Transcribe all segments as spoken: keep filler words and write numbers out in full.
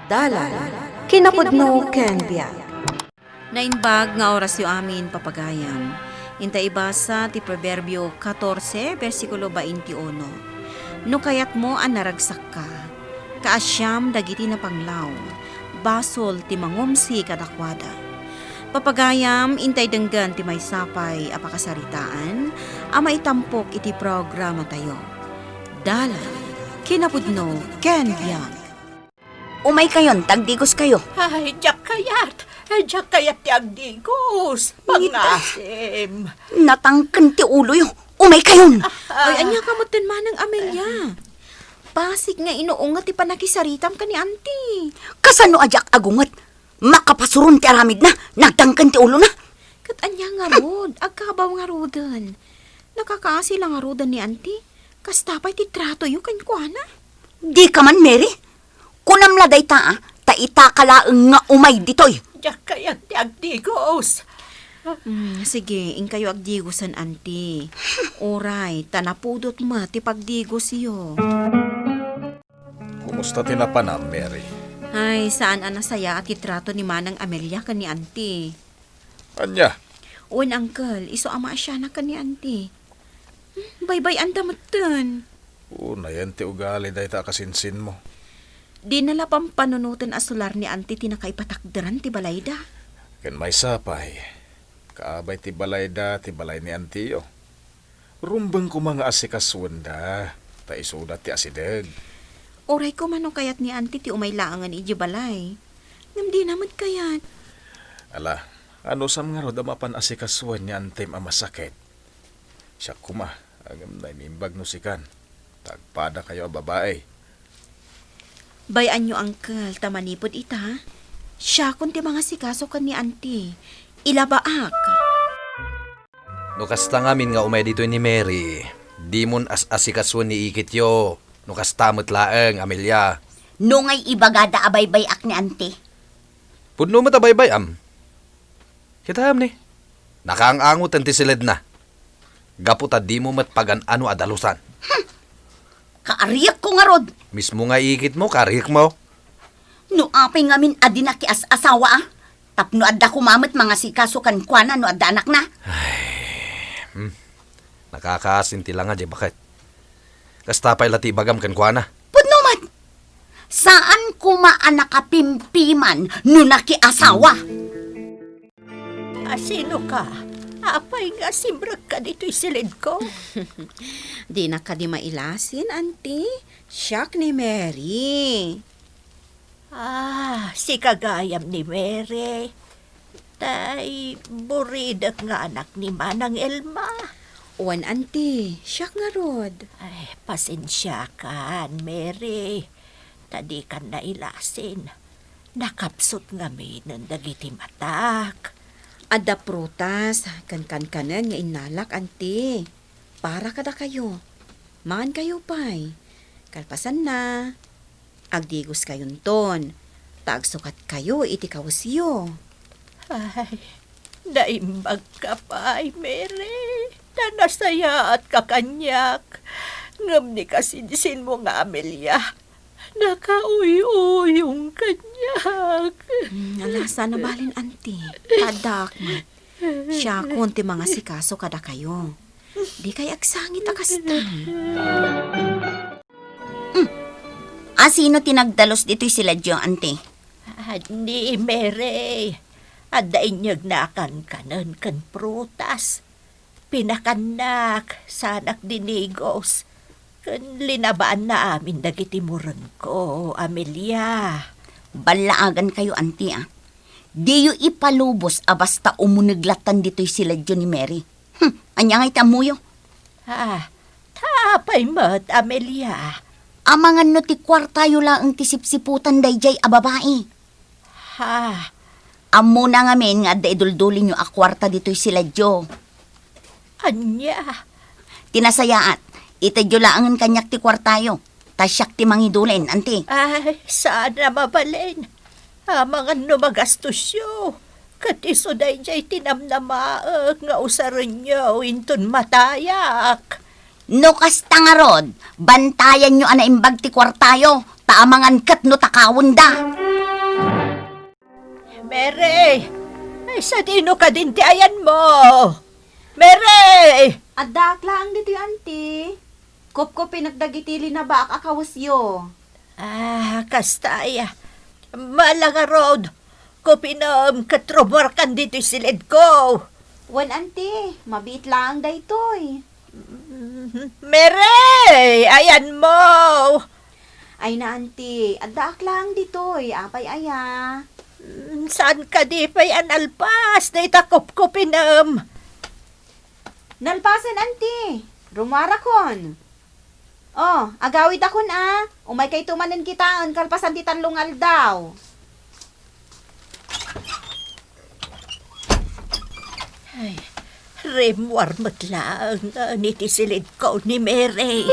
Dalan, kinapudno ken biag. Naimbag nga orasyo amin, papagayam. Inta ibasa ti Proverbio catorce, bersikulo veintiuno. No kayatmo a naragsakka, kaasiam dagiti napanglaw, basol ti mangumsi kadakuada. Papagayam, intay denggen ti maysa pay a pakasaritaan a maitampok iti programatayo. Dalan, kinapudno, ken biag. Umaykayon, ta agdigoskayo. Ay, diak kayat. Ay, diak kayat ti agdigos. Ngita. Pangasim. Natangken ti uloyo. Umaykayon. Ay, ania ka metten, Manang Amelia? Bassit nga inuunget ti pannakisaritam ken ni Auntie. Kasano a diak agunget? Makapasuron ti aramidna. Nagtangken ti ulona. Ket ania ngarud? Agkabaw ngaruden. Nakakaasi la ngaruden ni Auntie. Kasta pay ti tratoyo kenkuana. Dika man, Mary. Kunam la dayta, a, ta itaka laeng nga umay ditoy. Diak kayat ti agdigos. Hmm, sige, inkayo agdigosen, Auntie. Uray, ta napudot met ti pagdigosyo. Kumusta ti napanam, Mary? Ay, saan a nasayaat ti trato ni Manang Amelia ken ni Auntie. Ania? Wen, Uncle, isu a maasianak ken ni Auntie. Hmm, baybay-anda metten. Unayen ti ugali dayta a kasinsinmo. Dina la pampanunoten a sular ni Auntie ti nakaipatakderan ti balayda. Ken maysa pay, kaabay ti balayda ti balay ni Auntie-yo. Rumbeng koma nga asikasuenda, ta isuda ti asideg. Uray koma no kayat ni Auntie ti umay laengen idiay balay. Ngem dina met kayat. Ala, anusam ngarud a mapan asikasuen ni Auntiem a masakit? Siak koma, ngem naimbag no sikan. Ta agpadakayo a babai. Bay-anyo, Uncle, ta manipud ita, siakon ti mangasikaso ken ni Auntie. Ilabaak. No kasta ngamin nga umay ditoy ni Mary, dimon as-asikasuen ni ikityo. No kasta met laeng, Amelia. No ngay ibagada a baybay-ak ni Auntie. Pudno met a baybay-am. Kitaem ni, nakaang-angoten ti siledna. Gapu ta dimo met pagan-ano a dalusan. Hmm. Kaariyekko ngarud. Mismo nga ikitmo, kaariyekmo. No apay ngamin a di nakias-asawa, a? Tapno adda koma met mangasikaso kenkuana no adda anakna? Ay, hmm. Nakakaasin ti langa diay baket. Kasta pay la ti ibagam kenkuana. Pudno met. Saan koma a nakapimpiman no nakiasawa? Asino ka? Apay nga simrekka ditoy siledko? Dinak kadi mailasin, Auntie. Siak ni Mary. Ah, sika gayam ni Mary. Tay, buridek nga anak ni Manang Elma. Wen, Auntie, siak ngarud. Ay, pasensiakan, Mary. Ta dikan nailasin. Nakapsut ngaminen dagiti matak. Adda prutas ken kankanen nga innalak, Auntie. Para kadakayo. Mangankayo pay. Kalpasanna, agdigoskayonton, ta agsukatkayo iti kawesyo. Ay, naimbagka pay, Mary. Ta nasayaatka kaniak. Ngem ni kasinsinmo nga Amelia, nakauyuyong kaniak. Hmm, ala, saan a balin, Auntie. Ta addaak met. Siakon ti mangasikaso kadakayo. Dikay agsangit a kasta. Hmm. Asino ti nagdalus ditoy siledyo, Auntie? Ah, ni Mary. Adda inyegna a kankanen ken prutas. Pinakannak, saanak dinigos, ken linabaanna amin dagiti murengko, Amelia. Ballaagankayo, Auntie, a. Diyo ipalubos a basta umuneg lattan ditoy siledyo ni Mary. Hmm, ania ngay ti ammoyo? Ah, ta apay met, Amelia? Amangan no ti kuartayo laeng ti sipsiputan daydiay a babai. Ha? Ammona ngamin nga adda iduldulinyo a kuarta ditoy siledyo. Ania? Ti nasayaat, itedyo laengen kaniak ti kuartayo. Ta siak ti mangidulin, Auntie. Ay, saan a mabalin. Amangan no magastosyo. Ket isu daydiay ti namnamaek nga usarenyo inton matayak. No kasta ngarud, bantayanyo a naimbag ti kuartayo, ta amangan ket no takawenda. Mary! Ay, sadino kadin ti ayanmo? Mary! Addaak laeng ditoy, anti. Kupkupinek dagiti linabaak a kawesyo. Ah, kasta aya. Mala ngarud, kupinem ket rumuarkan ditoy silidko. Wen, anti, mabiit laeng daytoy. Mary, ayanmo! Ay na, anti, addaak laeng ditoy. Apay aya? Mm, saan kadi pay a nalpas dayta kupkupinem? Nalpasen, anti. Rumuarakon. Oh, agawidakon a. Umaykayto manen kitaen kalpasan ti tallo nga aldaw. Ay, rimmuar met laeng iti silidko ni Mary.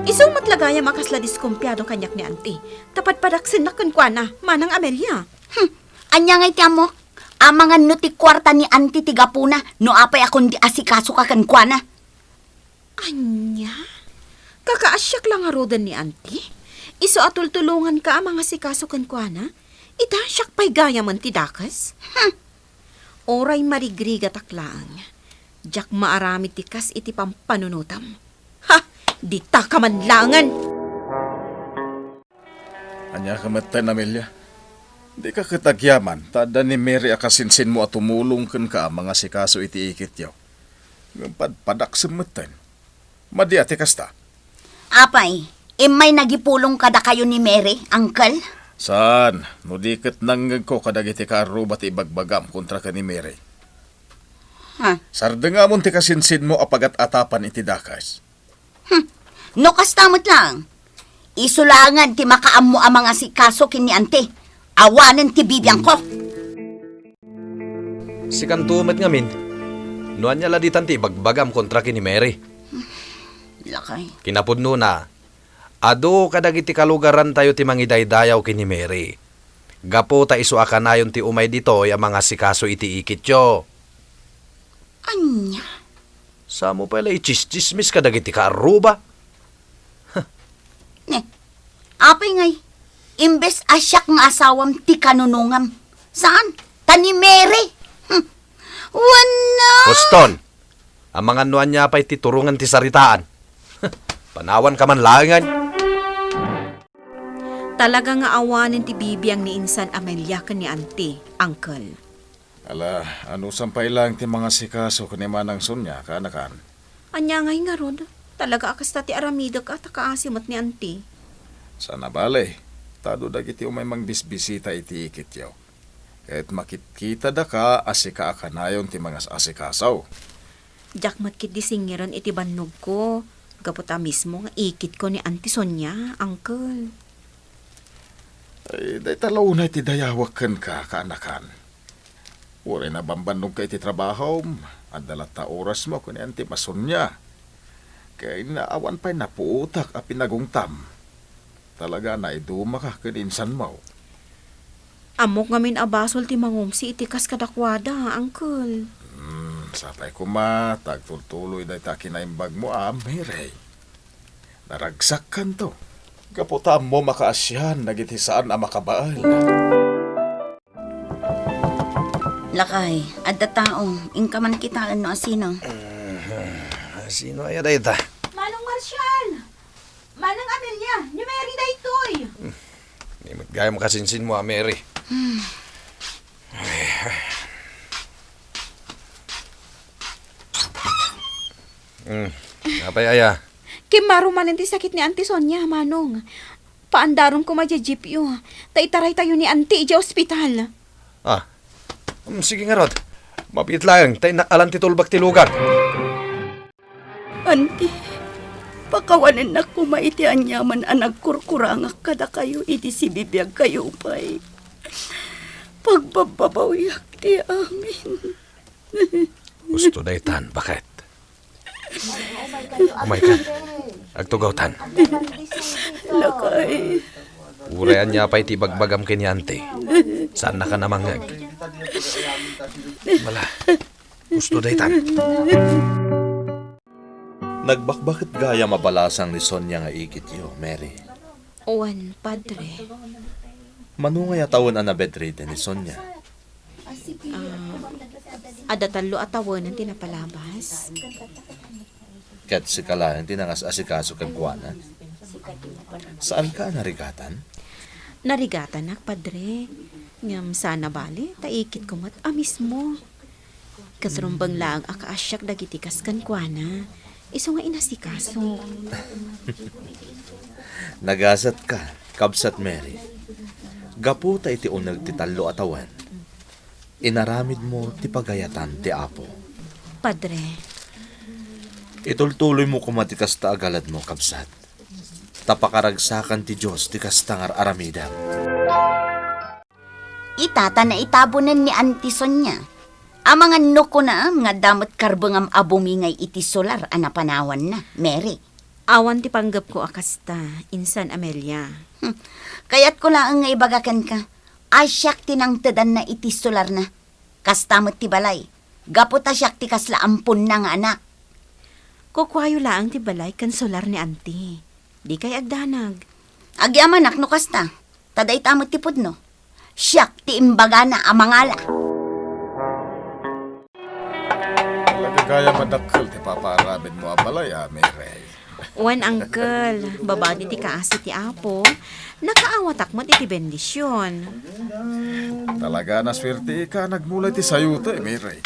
Isu met la gayam a kasla diskumpiado kaniak ni anti, ta padpadaksennak kenkuana, Manang Amelia. Hmm, ania ngay ti ammok? Amangan no ti kuarta ni anti ti gapuna, no apay a kundi asikasoka kenkuana. Ania? Kakaasiak la ngaruden ni anti? Isu a tultulonganka a mangasikaso kenkuana? Ita, siak pay gayamen ti dakes? Hmm. Uray marigrigatak laeng, diak maaramid ti kas iti pampanunotem. Ha! Dita ka man laengen! Ania ka metten, Amelia? Dika ket agyaman ta adda ni Mary a kasinsinmo a tumulong kenka a mangasikaso iti ikityo. Ngem padpadaksem metten. Madi a ti kasta? Apay, immay nagipulong kadakayo ni Mary, Uncle? Saan, no di ket nangngegko kadagiti kaarruba ti ibagbagam kontra ken ni Mary. Ha? Sardengamon ti kasinsinmo a pagat-atapan iti dakes. Hmm. No kasta met laeng, isu laengen ti makaammo a mangasikaso ken ni anti. Awanen ti bibiangko. Sikanto met ngamin, no ania la ditan ti ibagbagam kontra ken ni Mary? Lakay. Kinapudnona, adu kadagiti kalugarantayo ti mangidaydayaw ken ni Mary. Gapu ta isu a kanayon ti umay ditoy a mangasikaso iti ikityo. Ania? Samo pay la itsistsismis kadagiti kaarruba. Ne, apay ngay, imbes a siak nga asawam ti kanunongam, saan? Ta ni Mary. Hmm. Wenno? Huston, amangan no ania pay ti turongen ti saritaan. Panawanka man laengen. Talaga nga awanen ti bibiang ni insan Amelia ken ni anti, Uncle. Ala, anusan pay laeng ti mangasikaso ken ni Manang Sonia, kaanakan? Ania ngay ngarud? Talaga a kasta ti aramidek a ta kaasi met ni anti. Saan a bale, ta adu dagiti umay mangbisbisita iti ikityo. Ket makitkitada ka a sika a kanayon ti mangas-asikaso. Diak met ketdi singiren iti bannogko, gapu ta mismo nga ikitko ni Auntie Sonia, Uncle. Ay, dayta la unay ti dayawek kenka, kaanakan. Uray nabambannogka iti trabahom, adda latta orasmo ken ni Auntie Sonia. Ken awan pay napuotak a pinagungtam. Talaga a naidumaka ken insanmo. Ammok ngamin a basol ti mangumsi iti kas kadakuada, Uncle. Hmm, sapay koma ta agtultuloy dayta kinaimbagmo a Mary. Naragsakkanto. Gapu ta ammom a kaasian dagiti saan a makabael. Lakay, adda tao. Inka man kitaen no asino. Mhm. Sino aya dayta? Manong Marcial! Manang Amelia, ni Mary daytoy! Hmm. Di met gayam kasinsinmo a Mary. Hmm. Ay. Hmm. Apay aya? Kimmaro manen ti sakit ni Auntie Sonia, Manong. Paandarom koma diay jeepyo, ta itaraytayo ni Auntie idiay ospital. Ah. Hmm, sige ngarud. Mabiit laeng, ta innak-alan ti tulbek ti lugan. Auntie, pakawanennak koma iti aniaman a nagkurkurangak kadakayo idi sibibiagkayo pay. Pagbabbabawiak ti amin. Husto daytan, baket. Umaykan. Agtugawtan. Lakay. Uray ania pay ti ibagbagam ken ni Auntie, saannaka a mangngeg. Mala, husto daytan. Nagbakbaket gayam a balasang ni Sonia nga ikityo, Mary. Wen, Padre. Mano ngay a tawen a nabedridden ni Sonia? Ah, adda tallo a tawenan ti napalabas. Ket sika laeng ti nangas-asikaso kenkuana? Saanka a narigatan? Narigatanak, Padre. Ngem saan a bale, ta ikitko met a mismo. Ket rumbeng laeng a kaasiak dagiti kas kenkuana, isu nga inasikaso. Nagasatka, Kabsat Mary. Gapu ta iti uneg ti tallo a tawen, inaramidmo ti pagayatan ti Apo. Padre. Itultuloymo koma ti kasta a galadmo, kabsat. Ta pakaragsakan ti Dios ti kasta nga ar-aramidem. Ita ta naitabonen ni Auntie Sonia. Amangan no kunaam nga adda met karbengam a bumingay iti solar a napanawanna, Mary. Awan ti panggepko a kasta, insan Amelia. Hmm. Kayatko laeng nga ibaga kenka, a siak ti nangtedanna iti solarna. Kasta met ti balay, gapu ta siak ti kasla amponna nga anak. Kukuayo laeng ti balay ken solar ni Auntie. Dikay agdanag. Agyamanak no kasta. Ta dayta met ti pudno. Siak ti imbagana a mangala. Talaga gayam a dakkel ti papaaramidmo a balay, a, Mary. Wen, Uncle, babaen iti kaasi ti Apo, nakaawatak met iti bendision. Talaga a nasuerteka a nagmula iti sayote, Mary.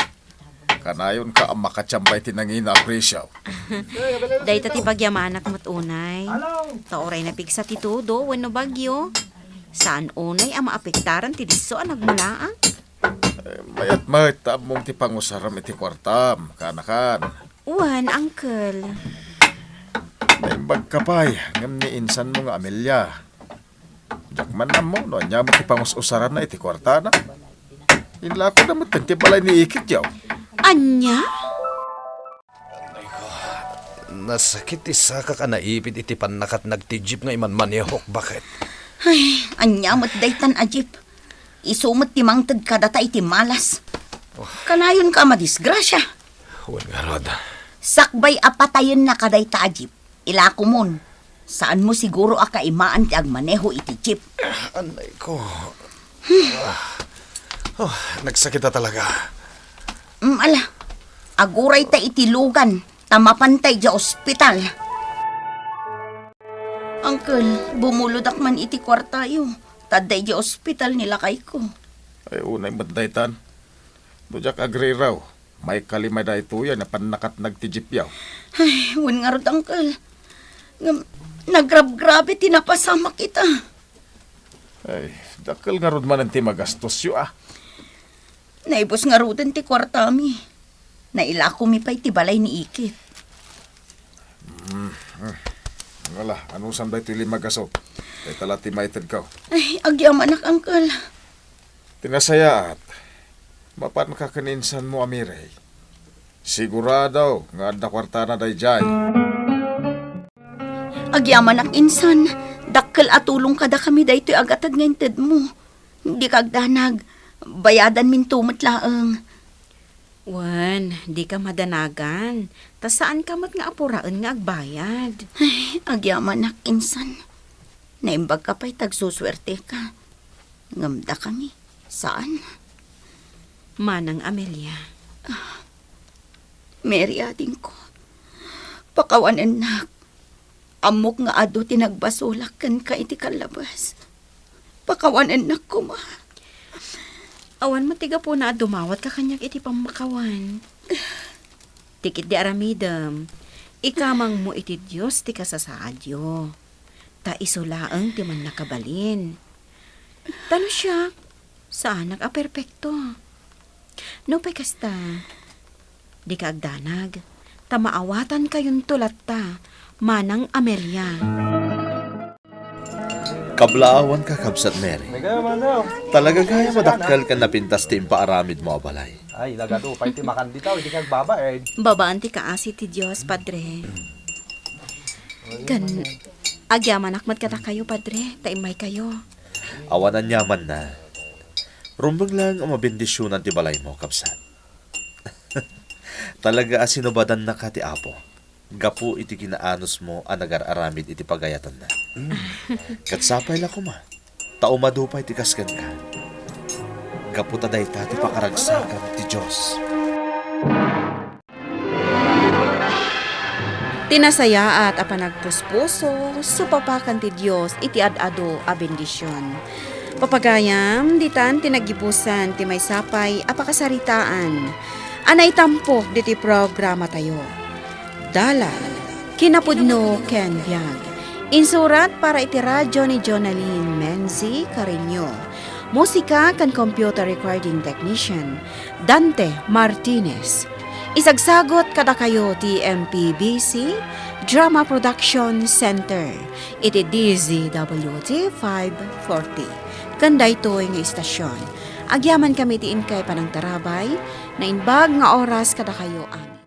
Kanayonka a makatiamba iti nangina a presio. Dayta ti pagyamanak met unay. Ta uray napigsa ti todo wenno bagyo, saan unay a maapektaran ti disso a nagmulaak. Eh, mayat met ta ammom ti pangusaram iti kuartam, kaanakan. Wen, Uncle. Naimbagka pay, ngem ni insanmo nga Amelia. Diak man ammo no ania met ti pangus-usaranna iti kuartana. Inlakona met ti balay ni Ikit, yaw. Ania? Nasakit ti sakak a naipit iti pannakatnag ti jeep nga imanmanehok, baket. Ay, ania met daytan a jeep? Isu met ti mangted kadata iti malas. Kanayonka a madisgrasia. Wen ngarud. Sakbay a patayenna kadayta a jeep, ilakomon. Saanmo siguro a kaimaan ti agmaneho iti jeep. Anay ko. Ah. Oh, nagsakit a talaga. Mm, ala. Agurayta iti lugan, ta mapanta idiay ospital. Uncle, bumulodak man iti kuartayo. Ta adda idiay ospital ni lakayko. Ay, unay met daytan. No diak agriraw, maikalimay daytoy a pannakatnag ti jeep, yaw. Ay, wen ngarud, Uncle. Ngem, nagrabgrabe ti napasamak ita. Ay, dakkel ngarud manen ti magastosyo, a. Naibus ngaruden ti kuartami. Nailakomi pay ti balay ni Ikit. Mm, mm. Wala, anusam daytoy lima gasop? Dayta la ti maitedko. Ay, agyamanak, Uncle. Ti nasayaat, mapanka ken insanmo a Mary. Sigurado nga adda kuartana daydiay. Agyamanak, insan, dakkel a tulong kadakami daytoy a gatad nga intedmo. Dika agdanag, bayadanminto met laeng. Wen, dika madanagan, ta saanka met nga apuraen nga agbayad. Ay, agyamanak, insan. Naimbagka pay ta agsusuerteka. Ngem dakami, saan. Manang Amelia. Ah, Mary, adingko. Pakawanennak. Ammok nga adu ti nagbasolak kenka iti kallabes. Pakawanennak koma. Awan met ti gapuna a dumawatka kaniak iti pammakawan. Ti ketdi aramidem, ikamangmo iti Dios ti kasasaadyo. Ta isu laeng ti mannakabalin. Ta no siak, saanak a perpekto. Nupay kasta, dika agdanag, ta maawatankayon latta, Manang Amelia. Kablaawanka, Kabsat Mary. Talaga gayam a dakkel ken napintas ti impaaramidmo a balay. Ay, nagadu pay ti makan dita, dika agbabain. Babaen ti kaasi ti Dios, Padre. Ken agyamanak met kadakayo, Padre, ta immaykayo. Awan aniamanna. Rumbeng laeng a mabendisionan ti balaymo, kabsat. Talaga a sinubadannaka ti Apo gapu iti kinaanusmo a nagar-aramid iti pagayatanna. Ket sapay la koma. Ta umadu pay ti kas kenka, gapu ta dayta ti pakaragsakan ti Dios. Ti nasayaat a panagpuspuso, supapakan ti Dios iti ad-adu a bendision. Papagayam, ditan ti naggibusan ti maysa pay a pakasaritaan a naitampok ditoy programatayo. Dalan, kinapudno ken biag. Insurat para iti radyo ni Jonalyn Menzi Carreño. Musika ken computer recording technician, Dante Martinez. Isagsagut kadakayo ti M P B C Drama Production Center iti D Z W T five forty. Ken daytoy nga istasyon, agyamankami ti inkay panangtarabay, naimbag nga oras kadakayo amin.